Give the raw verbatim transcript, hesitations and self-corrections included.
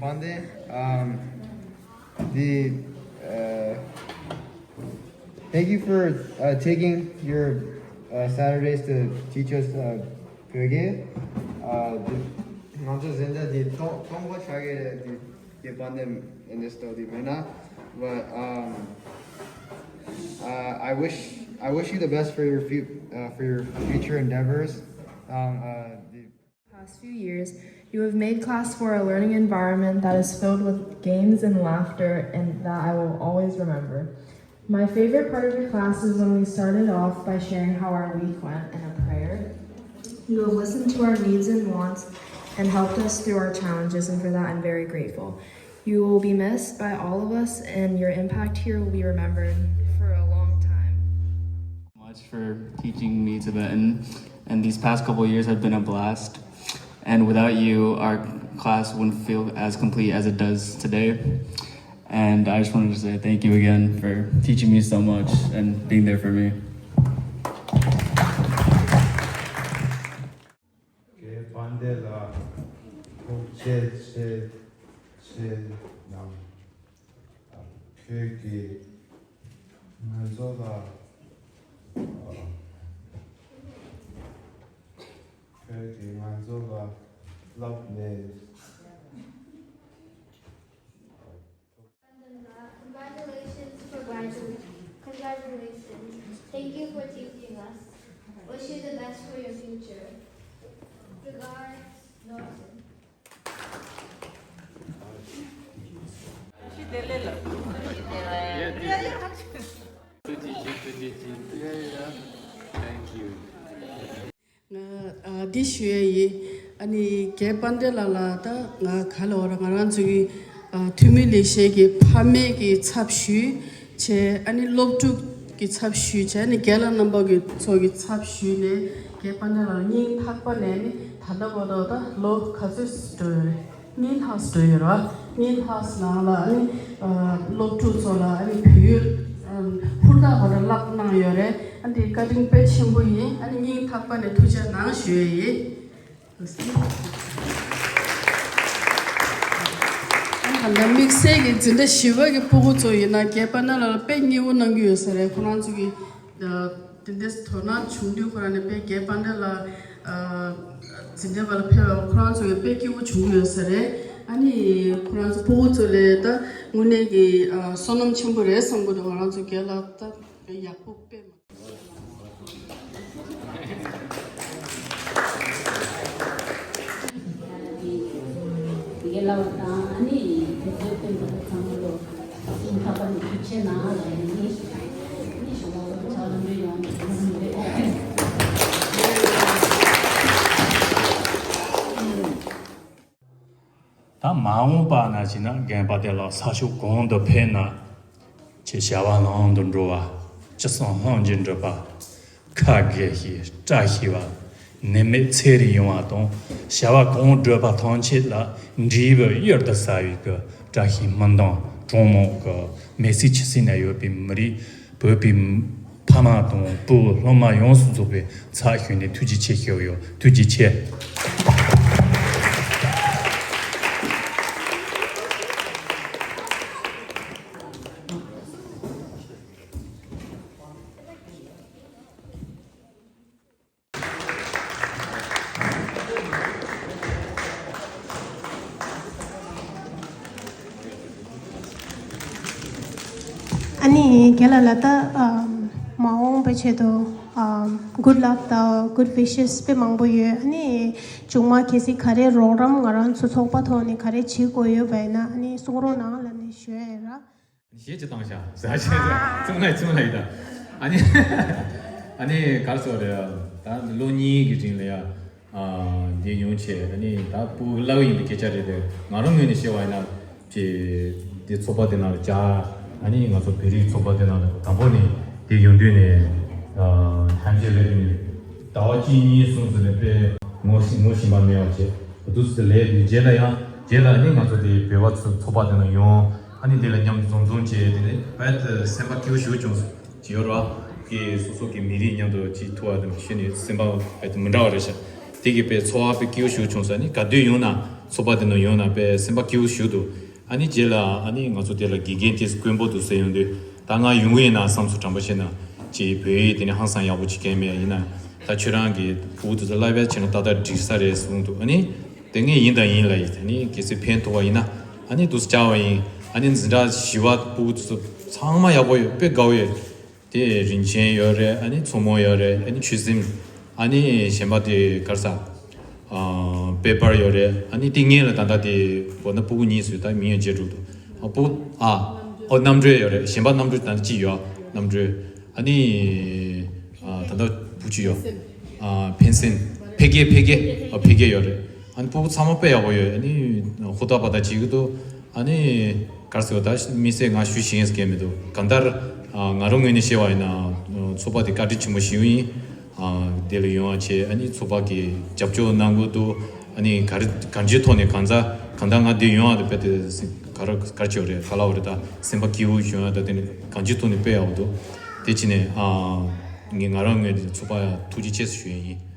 Pande, um, the, uh, thank you for, uh, taking your, uh, Saturdays to teach us, uh, Pyoge. Uh, the, ང་ཚོ་འཛིན་གྲྭ་འདི་སྟོང་སྟོང་པ་ཆགས་ཀྱི་རེད། འདི་རྒན་པ་འདི་ཨེ་ནས་ལྟ་བུ་འདི་མེད་ན། But, um, uh, I wish, I wish you the best for your fu- uh, for your future endeavors. Um, uh, the past few years, you have made class four a learning environment that is filled with games and laughter and that I will always remember. My favorite part of your class is when we started off by sharing how our week went and a prayer. You have listened to our needs and wants and helped us through our challenges, and for that, I'm very grateful. You will be missed by all of us, and your impact here will be remembered for a long time. Much for teaching me Tibetan, and these past couple of years have been a blast. And without you, our class wouldn't feel as complete as it does today. And I just wanted to say thank you again for teaching me so much and being there for me. རྒན་པ་འདི་ལ་ཐུགས་རྗེ་ཆེ་ཆེ་གནང་། ཁྱོད་ཀྱིས་ང་ཚོ་ལ་ཁྱོད་ཀྱིས་ང་ཚོ་ལ་བསླབས་ནས། Congratulations for graduating. Congratulations. Thank you for teaching us. Wish you the best for your future. Regards, Norton. Thank you. ང་ཨ་འདི་ཞུ་ཡས་ཡིན། ཨ་ནི་རྒན་པ་འདྲེ་ལགས་ལ་ད་ང་ག་ལ་འོ་ར་ང་རང་ཚོ་གི་ཨ་འཐུས་མི་ལས་བྱེད་ཀྱི་ཕ་མེས་ཀྱི་ཚབ་ཞུས་བྱས། ཨ་ནི་སློབ་ཕྲུག་གི་ཚབ་ཞུས་བྱས། ཨ་ནི་རྒན་ལགས་རྣམ་པ་གི་ཚོ་གི་ཚབ་ཞུས་ནས་རྒན་པ་འདྲེ་ལགས་ལ་སྙིང་ཐག་པ་ནས་ནི་ད་ལྟ་བར་དུ་ད་ལོ་ག་ཚོད་འགྲོ་ཡོད་རེད། གཉིས་ལྷག་འགྲོ་ཡོད་ར། གཉིས་ལྷག་ནང་ལ་ཨ་ནི་ཨ་སློབ་ཕྲུག་ཚོ་ལ་ཨ་ནི་བོད་ཡིག་ཨ་ཧུར་ཐག་པ་ར་བསླབ་གནང་ཡོད་རེད། ཨ་འདི་བཀའ་དྲིན་དཔེ་ཆེན་པོ་ཡིན། ཨ་ནི་སྙིང་ཐག་པ་ནས་ཐུགས་རྗེ་གནང་ཞུ་ཡས་ཡིན། ཨ་ནི་ད་ལྟ་དམིགས་བསལ་གྱི་འཛིན་གྲྭ་བཞི་པ་གི་སྤུ་གུ་ཚོ་ཡིན་ན་རྒན་པ་འདྲེ་ལགས་ལ་དཔེ་མཉེས་པོ་གནང་གི་ཡོད་ས་རེད། ཁོ་རང་ཚོ་གི་དེ་འདྲའི་དོ་སྣང་བྱུང་དུས་ཁོ་རང་ནས་དཔེ་རྒན་པ་འདྲེ་ལགས་འཛིན་གྲྭ་པ་ལ་ཕེབས་པ་ཁོ་རང་ཚོ་ཡང་དཔེ་སྐྱིད་པོ་བྱུང་ཡོད་ས་རེད། ཨ་ནི་ཁོ་རང་ཚོ་སྤུ་གུ་ཚོ་ལ་ད་དངོས་གནས་ཀྱི་ཨ་བསོད་ནམས་ཆེན་པོ་རེད་བསམ་གྱི་འདུག་ང་རང་ཚོ་རྒན་ལགས་ད་ཡག་པོ་དཔེ་མ། དེ་གའི་བསླབ་པ་དང་ཨ་ནི་དེ་ཚོའི་སྟེང་དུ་ཚང་མ་ལོ་ཁ་པར་ནས་ཐུགས་རྗེ་གནང་ལ་ཡིན། ནི་ཞུ་བ་ལ་ཕྱག་ལམ་འདྲེ་ཡོང་གི་ཡིན་རེད། ད་མ་འོངས་པ་ན་ཅི་ན་རྒན་པ་དེ་ལ་ས་ཕྱོགས་གང་དུ་ཕེབས་ན། ཁྱེད་བྱ་བ་ལམ་དུ་འགྲོ་བ། ཅི་གསུང་ལྷུན་གྱིས་འགྲུབ་པ། ཁ་དགེ་ཤེས་བཀྲ་ཤིས་པ། ནད་མེད་ཚེ་རིང་ཡོང་བ་དང་། བྱ་བ་གང་བགྲོད་པ་ཐམས་ཅད་ལ་འབྲས་བུ་གཡུར་དུ་ཟ་བའི་གི་བཀྲ་ཤིས་སྨོན་འདུན། གྲངས་མང་གི་མི་སེར་ཆུ་སྲིན་ན་ཡོད་པའི་མི་རིགས་བོད་པའི་ཕ་མ་དང་བུ་སློབ་མ་ཡོངས་སུ་རྫོགས་པའི་ཚབ་ཞུས་ནས་ཐུགས་རྗེ་ཆེ་ཞུ་ཡོད། ཐུགས་རྗེ་ཆེ། ཨ་ནི་རྒན་ལགས་ལ་ད་ཨམ་མ་འོངས་པའི་ཆེད་དུ་ཨམ་good luck དང་good wishes དཔེ་མང་པོ་ཡོད། ཨ་ནི་མཇུག་མ་གལ་སྲིད་ག་རེ་རོགས་རམ་ང་རང་ཚོ་ཚོགས་པ་ཐོག་ནས་ག་རེ་བྱེད་དགོས་ཡོད་པ་ཡིན་ན་ཨ་ནི་གསུང་རོགས་གནང་ལབ་ནས་ཞུ་ཡ་ཡིན་ར། གཞས་ཅིག་བཏང་ཤག་ཟ་ཆེ་ཟ་ཙུམ་ལ་ཙུམ་ལ་ཡིན་ད། ཨ་ནི་ཨ་ནི་གར་སོ་རེད། ད་ལོ་གཉིས་ཀྱི་རིང་ལ་ཡ་འདི་ཉུང་ཆེ་ཨ་ནི་ད་སྤུ་གུ་ལབ་ཡིན་པའི་སྐད་ཆ་རེད་དེ། ང་རང་ངོས་ནས་བཤད་པ་ཡིན་ན་ཅེ་འདི་ཚོགས་པ་དེ་ནང་ལ་བཅར། ཨ་ནི་ང་ཚོ་བོད་རིགས་ཚོགས་པ་དེ་ནང་ལ་དང་པོ་ནས་འདི་ཡོང་དུས་ནས་ཐམས་ཅད་རེད་དེ་ནས་ཟླ་བ་གཅིག་གཉིས་གསུམ་ཙམ་ནས་དཔེ་ངོ་ཤེས་ངོ་ཤེས་པ་མེད་པ་བྱས་འདུག་སེ་ལས་དུས་རྗེས་ལ་ཡང་རྗེས་ལ་ནི་ང་ཚོ་དེ་བོད་པ་ཚོ་ཚོགས་པ་དེ་ནང་ཡོང་། ཨ་ནི་དེ་ལ་མཉམ་དུ་འཛོམས་འཛོམས་བྱས་དེ་ནས་བལ་དུ་སེམས་པ་སྐྱིད་པོ་ཞིག་བྱུང་སོང་ཅི་ཡོད་ར། ཀི་སོ་སོ་གི་མི་རིགས་མཉམ་དུ་ཅིག་ཐུག་པ་དེ་ནང་ཤི་ནས་སེམས་པ་བལ་དུ་མི་འདྲ་བ་རེད་ཤག་དེ་གི་དཔེ་ཚོར་བ་དཔེ་སྐྱིད་པོ་ཞིག་བྱུང་སོང་། ཨ་ནི་ག་དུས་ཡོང་ན་ ཚོགས་པ་དེ་ནང་ཡོང་ན་དཔེ་སེམས་པ་སྐྱིད་པོ་ཞིག་འདུག་ཨ་ནི་རྗེས་ལ་ཨ་ནི་ང་ཚོ་དེ་ལ་དགེ་རྒན་དེ་དཀོན་པོ་འདུག་ཟེར་ཡོང་དུས། ད་ང་ཡོང་གི་ཡིན་ན་བསམ་སོང་། དྲན་པ་བྱས་ན་ཅིག་བོད་ཡིག་དེ་ནི་ཧང་སང་ཡག་པོ་ཅིག་སྐད་མེད་ཡིན་ན། ད་ཁྱོད་རང་གི་ཕྲུ་གུ་དེ་ཚོ་བསླབ་པ་བྱས་ན་ཏག་ཏག་འགྲིག་ས་རེད་གསུངས་འདུག་ཨ་ནི་དེ་ངས་ཡིན་དང་ཡིན་ལབ་ཡིན། ཨ་ནི་གལ་སྲིད་ཕན་ཐོགས་པ་ཡིན་ན་ཨ་ནི་འདུག་སེ་བཅར་བ་ཡིན། ཨ་ནི་འཛིན་གྲྭ་བཞི་པ་ཕྲུ་གུ་དེ་ཚོ་ཚང་མ་ཡག་པོ་ཡོད། དཔེ་དགའ་བོ་ཡོད། དེ་རིན་ཆེན་ཡོད་རེད། ཨ་ནི་མཚོ་མོ་ཡོད་རེད། ཨ་ནི་ཆོས་སེམས། ཨ་ནི་གཞན་པ་དེ་ག་རེ་ཟ། ཨ། པེ་པར་ཡོད་རེད། ཨ་ནི་དེ་སྔོན་ལ་ད་ལྟ་དེ་འོ་ན་ཕྲུ་གུ་གཉིས་སུ་ད་མིང་ཡང་བརྗེད་འགྲོ་འདུག་ཨ། ཕྲུ་གུ། ཨ། ཨོ། གནམ་གྲུ་ཡོད་རེད། གཞན་པ་གནམ་གྲུ་ད་ལྟ་གཅིག་ཡོད། གནམ་གྲུ། ཨ་ནི། ཨ། ད་ལྟ་བུ་གཅིག་ཡོད། ཨ། ཕན་སེམས། འཕེལ་རྒྱས། འཕེལ་རྒྱས། ཨ། འཕེལ་རྒྱས་ཡོད་རེད། ཨ་ནི་ཕྲུ་གུ་ཚང་མ་དཔེ་ཡག་པོ་ཡོད། ཨ་ནི་ཧུར་ཐག་པ་ད་བྱེད་ཀྱི་འདུག་ཨ་ནི་ག་རེ་ཟེར་བ། ད་དམིགས་བསལ་ང་ཞུ་ཤེས་མཁན་མི་འདུག་གང་ལྟར། ཨ། ང་རང་ངོས་ནས་བཤད་པ་ཡིན་ན། ཨ། ཚོགས་པ་དེ་བཀའ་དྲིན་ཆེན་པོ་ཞིག་ཡིན། ཨ། དེ་ལ་ཡོང་བ་བྱས། ཨ་ནི་ཚོགས་པ་གིས་རྒྱབ་སྐྱོར་གནང་གི་འདུག་ཨ་ནི་ག་རེ་གང་ཅིའི་ཐོག་ནས་གང་ཟག་གང་ལྟར་ང་འདིར་ཡོང་བ་དེ་དཔེ་དེ་ག་རེ་ག་རེ་བྱེད་པ་རེད། ག་ལབ་པ་རེད། ད་སེམས་པ་སྐྱིད་པོ་ཡོང་ཡ། ད་དེ་ནི་གང་ཅིའི་ཐོག་ནས་དཔེ་ཡག་པོ་འདུག་དེ་བྱས་ནས། ཨ། ངས་ང་རང་ངོས་ནས་ཚོགས་པ་ཡ་ཐུགས་རྗེ་ཆེ་ཞུ་ཡ་ཡིན།